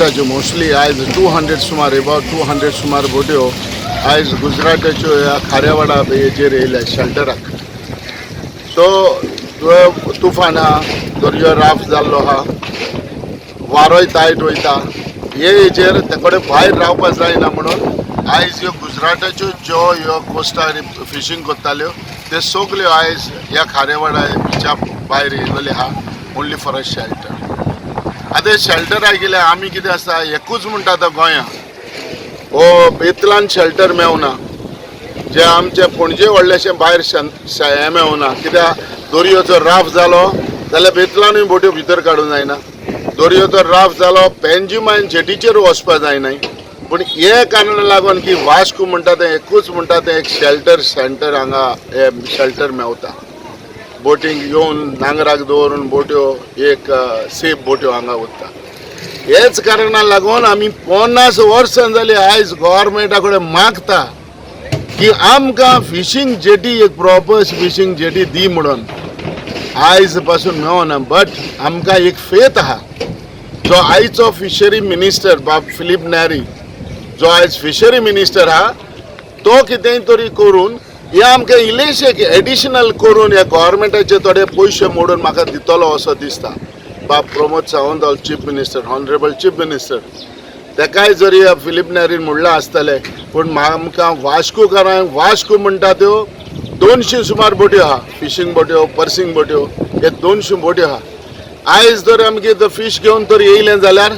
गुजराताच्यो mostly आयज 200 सुमार, एबावट 200 सुमार बोट्यो आयज गुजराताच्यो ह्या खारेवाडा हेजेर येयल्या शेल्टराक. सो तुफान आहा, दर्यो राफ जाल्लो आहा, वारोय तायट वयता, हे हेजेर ते कडेन भायर रावपाक जायना म्हणून आयज ह्यो गुजराताच्यो ज्यो ह्यो कोस्टार फिशींग करताल्यो ते सगल्यो आयज ह्या खारेवाडा बिचा भायर येयलेले आहा, ओन्ली फॉर अ शेल्टर. आतां शेल्टराक गेले आमी कितें आसा, एकूच म्हणटा आतां गोंया हो बेतलान शेल्टर मेवना, जे आमचे पणजे व्हडलेशें भायर हें मेवना, कित्याक दर्यो जर राफ जालो जाल्यार बेतलानूय बोट्यो भितर काडूंक जायना. दर्यो जर राफ जालो पेंजिमान जेटीचेर वचपा जायना. पूण हे कारणाक लागून की वास्को म्हणटा तें एकूच म्हणटा तें एक शेल्टर सेंटर, हांगा हे शेल्टर मेवता. बोटींक येवन नांगराक दवरून बोट्यो एक सेफ बोट्यो हांगा उरता. हेच कारणाक लागून आमी 50 वर्सां जाली आयज गोवोरमेंटा कडेन मागता की आमकां फिशींग जेटी, एक प्रॉपर फिशींग जेटी दी म्हणून. आयज पासून मेळना, बट आमकां एक फेथ आहा, जो आयचो फिशरी मिनिस्टर बाब फिलीप नॅरी, जो आयज फिशरी मिनिस्टर आहा, तो कितेंय तरी करून हे आमकां इल्लेशे एडिशनल करून ह्या गोवोरमेंटाचे थोडे पयशे मोडून म्हाका दितलो असो दिसता. बाब Pramod Sawant, chief minister, honourable chief minister, तेकाय जरी ह्या फिलीप नॅरीन म्हणलां आसतलें, पूण आमकां वास्कोकारांक, वास्को म्हणटा त्यो 200 सुमार बोट्यो आहा, फिशींग बोट्यो, पर्सिंग बोट्यो, हे 200 बोट्यो आहा. आयज जर आमगे फीश घेवन तर येयलें जाल्यार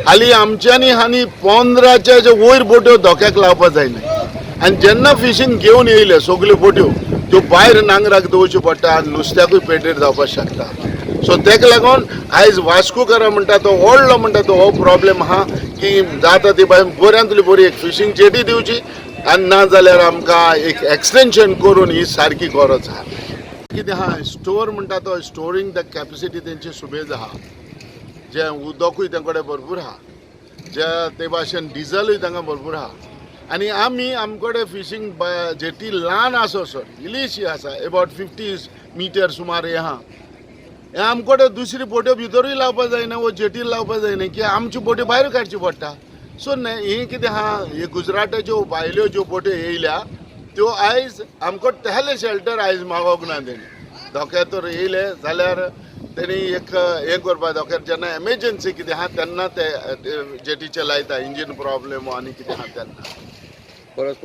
हालीं आमच्यांनी आनी 15च्या जे वयर बोट्यो धोक्याक लावपा जायना. आनी जेन्ना फिशींग घेवन येयले सगल्यो बोट्यो त्यो भायर नांगराक दवरच्यो पडटा आनी नुस्त्याकूय पेटेर जावपाक शकता. सो तेका लागून आयज वास्कोकारां म्हणटा तो व्हडलो म्हणटा तो हो प्रॉब्लेम आहा की जाता ती भायर बऱ्यांतली बरी एक फिशींग जेटी दिवची आनी ना जाल्यार आमकां एक एक्सटेंशन करून ही सारकी गरज आहा. कितें आहा, स्टोर म्हणटा तो स्टोरींग the capacity तेंची सुबेज आहा, जे उदकूय तें कडेन भरपूर आहा, जे ते भाशेन डिजलूय तांकां भरपूर आहा. आनी आमी आमकडे फिशींग जेटी ल्हान आसा सर, इल्लीशी आसा, एबावट 50 मिटर सुमार हें आहा. हें आमकडे दुसरी बोट्यो भितरूय लावपा जायना वो जेटीर लावपा जायना की आमच्यो बोट्यो भायर काडच्यो पडटा. सो हें कितें आहा, हे गुजराताच्यो भायल्यो ज्यो बोट्यो येयल्या त्यो आयज आमकां तेहले शेल्टर आयज मागोंक ना. तेणी धोक्या तर येयले जाल्यार तेणी एक हें करपा, धोक्यार जेन्ना एमर्जन्सी कितें आहा तेन्ना ते जेटीचे लायता, इंजीन प्रॉब्लेम आनी कितें आहा तेन्ना. परत.